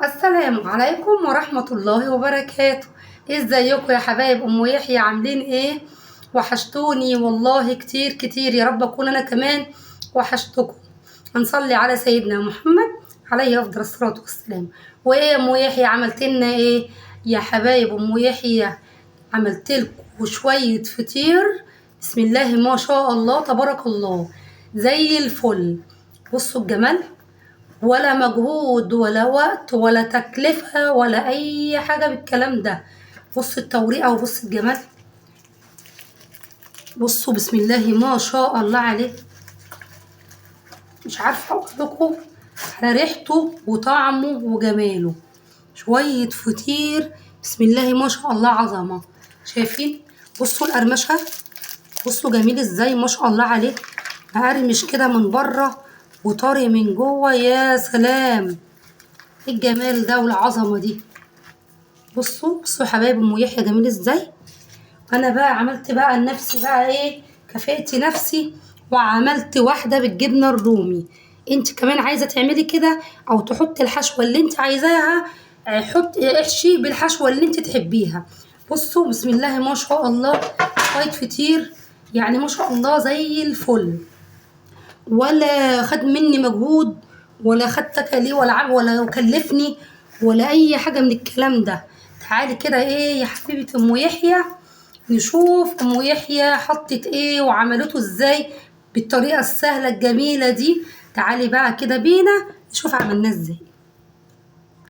السلام عليكم ورحمة الله وبركاته. ازيكم يا حبايب ام يحيى؟ عاملين ايه؟ وحشتوني والله كتير كتير، يا رب اكون انا كمان وحشتكم. هنصلي على سيدنا محمد عليه افضل الصلاة والسلام. وايه يا ام يحيى عملت لنا ايه يا حبايب ام يحيى؟ عملت لكم شوية فطير، بسم الله ما شاء الله تبارك الله، زي الفل. بصوا الجمال، ولا مجهود ولا وقت ولا تكلفة ولا أي حاجة بالكلام ده. بصوا التوريقة وبصوا الجمال، بصوا بسم الله ما شاء الله عليه. مش عارفة أقول لكم على ريحته وطعمه وجماله. شوية فطير بسم الله ما شاء الله، عظمة. شايفين؟ بصوا القرمشة، بصوا جميل ازاي ما شاء الله عليه، مقرمش كده من بره وطري من جوه. يا سلام، ايه الجمال ده والعظمة دي. بصوا بصوا يا حبايب ام يحيى جميل ازاي. انا بقى عملت بقى لنفسي بقى ايه، كفئت نفسي وعملت واحدة بالجبنه الرومي. انت كمان عايزه تعملي كده او تحطي الحشوه اللي انت عايزاها، حطي احشي بالحشوه اللي انت تحبيها. بصوا بسم الله ما شاء الله، شوية فطير يعني ما شاء الله زي الفل، ولا خد مني مجهود ولا خد تكاليف ولا ولا كلفني ولا اي حاجة من الكلام ده. تعالي كده ايه يا حبيبه ام يحيى، نشوف ام يحيى حطت ايه وعملته ازاي بالطريقة السهلة الجميلة دي. تعالي بقى كده بينا نشوف عملناه ازاي.